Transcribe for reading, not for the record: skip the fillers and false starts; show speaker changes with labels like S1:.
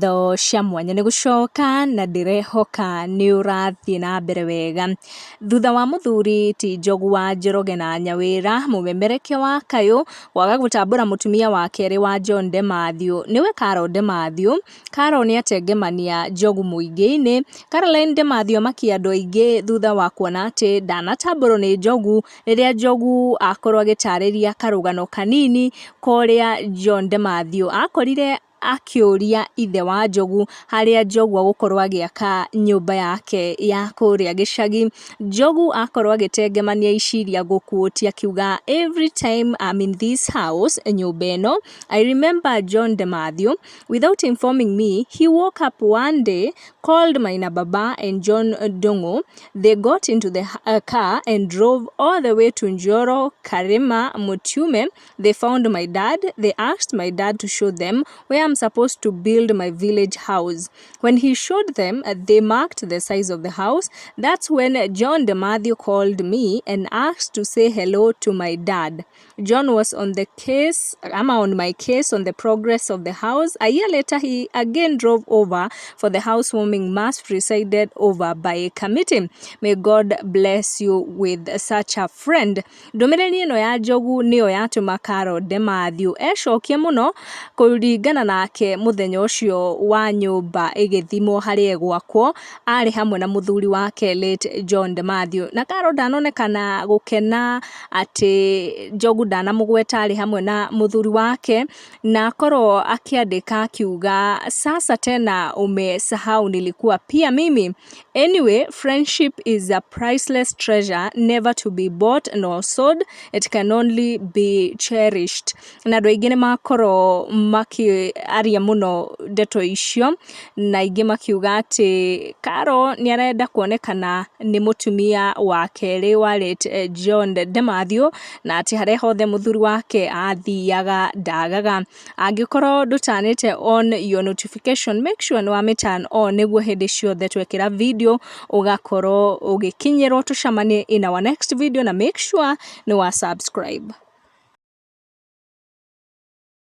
S1: Ngatho cia mwanya nĩ gũcoka na ndĩrehoka nĩ ũrathiĩ na mbere wega. Thutha wa mũthuri ti Njogu wa Njoroge na Nyawĩra, mũmemerekia wa Kayũ, kwaga gũtambũra mũtumia wa kerĩ wa John de Mathew, nĩwe Carol de Mathew. Carol nĩ atengemania Njogu mũingĩ-inĩ. Caroline de Mathew amakia andũ aingĩ thutha wa kuona atĩ ndanatambũrwo nĩ Njogu rĩrĩa Njogu akorwo agĩtarĩria karũgano kanini korĩa John de Mathew akorire akĩũria ithe wa Njogu harĩa Njogu agũkorwo agĩaka nyũmba yake ya kũrĩa gĩcagi. Njogu akorwo agĩtengemania iciria gũkuũtia akiuga, "Every time I'm in this house", nyũmba ĩno, "I remember John de Mathew. Without informing me, he woke up one day, called Maina Baba and John Ndung'u. They got into the car and drove all the way to Njoro, Karima, Mutume. They found my dad. They asked my dad to show them where I'm supposed to build my village house. When he showed them, they marked the size of the house. That's when John de Mathew called me and asked to say hello to my dad. John was on the case, ama on my case on the progress of the house. A year later, he again drove over for the housewarming mass presided over by a committee. May God bless you with such a friend." Ndũmĩrĩri ĩno ya Njogu nĩyo yatũma Carol de Mathew ecokie mũno kũringana nake mũthenya ũcio wa nyũmba ĩgĩthimwo harĩa ĩgwakwo, arĩ hamwe na mũthuri wake late John de Mathew. Na Carol ndanonekana gũkena atĩ Njogu ndanamũgweta arĩ hamwe na mũthuri wake, na akorwo akĩandĩka akiuga, "Sasa tena umesahau nilikuwa pia mimi. Anyway, friendship is a priceless treasure, never to be bought nor sold. It can only be cherished." Na andũ aingĩ nĩ makorwo makĩaria mũno ndeto icio, na aingĩ makiuga atĩ Carol nĩ arenda kuonekana nĩ mũtumia wa kerĩ wa late John de Mathew, na atĩ harĩa hothe mũthuri wake athiaga ndagaga. Angĩkorwo ndũtanĩte on your notification, make sure nĩ wamĩ turn on nĩguo hĩndĩ ciothe twekĩra video ũgakorwo ũgĩkinyĩrwo. Tũcemanie in our next video, na make sure nĩ wa subscribe.